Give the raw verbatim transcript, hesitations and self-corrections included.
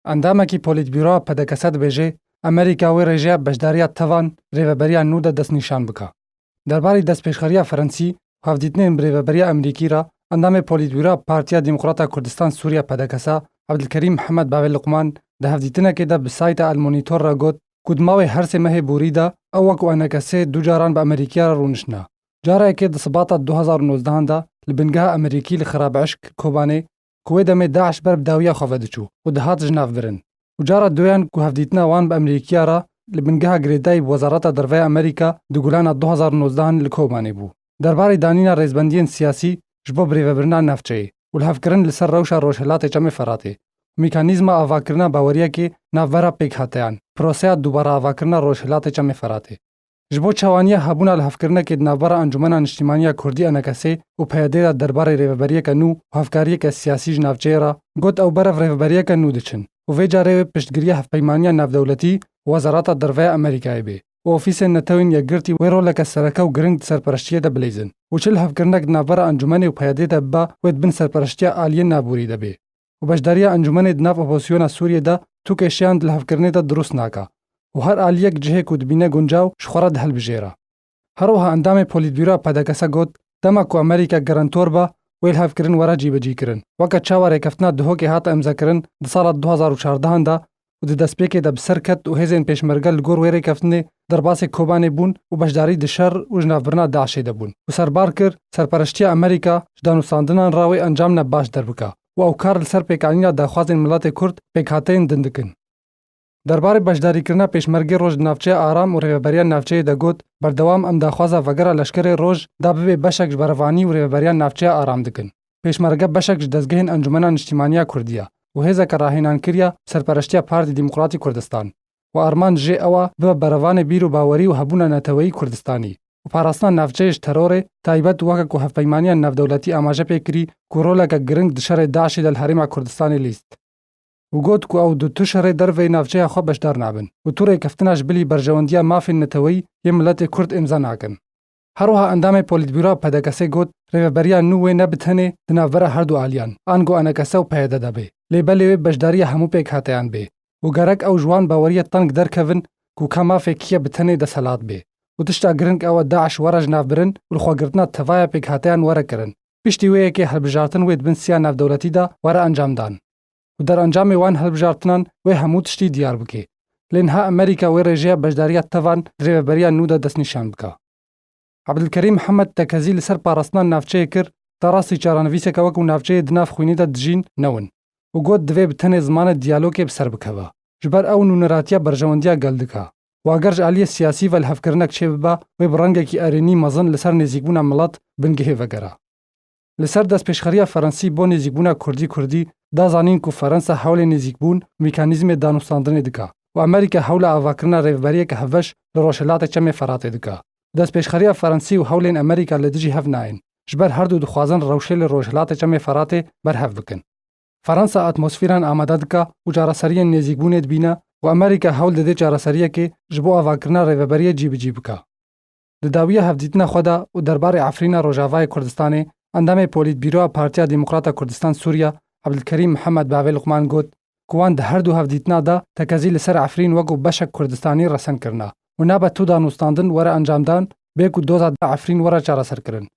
Endamekî Polîtbûroya P D K S dibêje, Amerîka wê rêjeya beşdariya tevan rêveberiya nû de destnîşan bike. Derbarê destpêşxeriya Ferensî û hevdîtinên bi rêveberiya Amerîkî re, endamê Polîtbûroya Partiya Demokrata Kurdistan Sûriye P D K S, Ebdilkerîm Mihemed Bavê Luqman, di hevdîtinekê de bi sayta El Monitor re got ku di mawê her sê mehê borî de ew wek û enekesê du caran bi Amerîkiya re rûniştine. Cara yekê di Sibata du hezar û nozdehan de li bingeha Amerîkî li Xirabişk Kobanê, ku wê demê DAIŞ ber bi dawiya xwe ve diçû û dihat jinavbirin. Û cara duyan ku hevdîtina wan bi Amerîkiya re li bingeha girêdayî bi Wezareta Derve ya Amerîka di Gulana du hezar û nozdehan li Kobanê bû. Derbarê danîna rêzbendiyên siyasî ji bo birêvebirina navçeyê û lihevkirin li ser rewşa Rojhilatê Çemê Feratê û mekanîzma avakirina baweriyekê navbera pêkhateyan, proseya dubare avakirina Rojhilatê Çemê Feratê. Ji bo çawaniya hebûna lihevkirinekê di navbera Encûmena Niştîmaniya Kurdî, enekesê, û P Y D'ê de derbarê rêveberiyeke nû û hevkariyeke siyasî ji navçeyê re, got ew berev rêveberiyeke nû diçin û vê carê wê piştgiriya Hevpeymaniya Navdewletî û Wezareta Derve ya Amerîkayê bê û Ofîsên Netewên Yekgirtî wê roleke sereke û giring di serpereştiyê de bileyzin û çi lihevkirinek di navbera Encûmenê û P Y D'ê de bibe, wê di bin serpereştiya aliyên navborî de bê û beşdariya Encûmenê di nav opozisyona Sûriyê de tu kêşeyan di lihevkirinê de dirust nake û her aliyek cihê ku dibîne guncaw ji xwe re dihilbijêre. Her wiha endamê Polîtbûroya P D K S got, dema ku Amerîka garantor be, wê lihevkirin were cîbicîkirin. Weke çawa rêkeftina Duhokê hate îmzekirin di sala du hezar û çardehan de û di destpêkê de bi ser ket û hêzên pêşmerge li gor wê rêkeftinê derbasê Kobanê bûn û beşdarî di şer û jinavbirina DAIŞê de bûn û serbar kir, serpereştiya Amerîka ji danûstandinan re wê encam ne baş derbike û ew kar li ser pêkanîna daxwazên miletê Kurd pêkhateyên din dikin. Derbarê beşdarîkirina pêşmergê roj di navçeya aram û rêveberiya navçeyê de got, berdewam em daxwaza vegera leşkerê roj da bibe beşek ji berevanî û rêveberiya navçeya aram dikin. Pêşmerge beşek ji dezgehên Encûmena Niştîmaniya Kurdî ye û hêzeke rahênankiriya serpereştiya Partî Demokratî Kurdistan û armanc jê ew e bibe berevanê bîr û bawerî û hebûna neteweyî Kurdistanî û parastina navçeyê ji terorê, taybet weke ku Hevpeymaniya Navdewletî amaje pê kirî ku roleke giring di şerê DAIŞê de li Herêma Kurdistanê lîst. Û got ku ew di tu şerê derveyî navçeya xwe beşdar nabin û tu rêkeftina ji bilî berjewendiya mafên neteweyî yê miletê Kurd îmze nakin. Her wiha endamê Polîtbûroya P D K S'ê got, rêveberiya nû wê ne bi tenê di navbera her du aliyan, ango enekese û P Y D de bê, lê belê wê beşdariya hemû pêkhateyan bê û gerek ew ji wan baweriya teng derkevin ku ka mafê kî ye bi tenê desthilat bê û tişta giring ew e DAIŞ were jinavbirin û lixwegirtina tevaya pêkhateyan were kirin. Piştî wê yekê hilbijartin wê di bin siya navdewletî de were encamdan û derencamê wan hilbijartinan wê hemû tiştî diyar bike. Lê niha Amerîka wê rêjeya beşdariya tevan di rêveberiya nû de destnîşan bike. Ebdilkerîm Mihemed tekezî li ser parastina navçeyê kir, ta rastî çarenivîseke wek û navçeyê di nav xwînê de dijîn newin û got, divê bi tenê zimanê diyalogê bi ser bikeve. Ji ber ew nûneratiya berjewendiya gel dike û eger ji aliyê siyasî ve lihevkirinek çêbibe, wê bi rengekî erênî mezin li ser nêzîkbûna milet bingehê vegere. Li ser destpêşxeriya Ferensî bo nêzîkbûna Kurdî-Kurdî da zanîn ku Ferensa hewlên nêzîkbûn û mekanîzmê danûstandinê dike û Amerîka hewla avakirina rêveberiyeke hevbeş li Rojhilatê Çemê Feratê dike. Destpêşxeriya Ferensî û hewlên Amerîka li dijî hev nayên, ji ber her du dixwazin rewşê li Rojhilatê Çemê Feratê berhev bikin. Ferensa atmosferan amade dike û çareseriyên nêzîkbûnê dibîne û Amerîka hewl dide çareseriyekê ji bo avakirina rêveberiyê cîbicî bike. Di dawiya hevdîtina xwe de û derbarê Efrîna Rojavayê Kurdistanê, endamê Polîtbîroya Partiya Demokrata Kurdistan Sûriye, Ebdilkerîm Mihemed Bavê Luqman got ku wan di her du hevdîtina de tekezî li ser Efrîn wekû beşek Kurdistanî resen kirine û nabe tu danûstandin were encamdan bê ku doza di Efrîn were çareserkirin.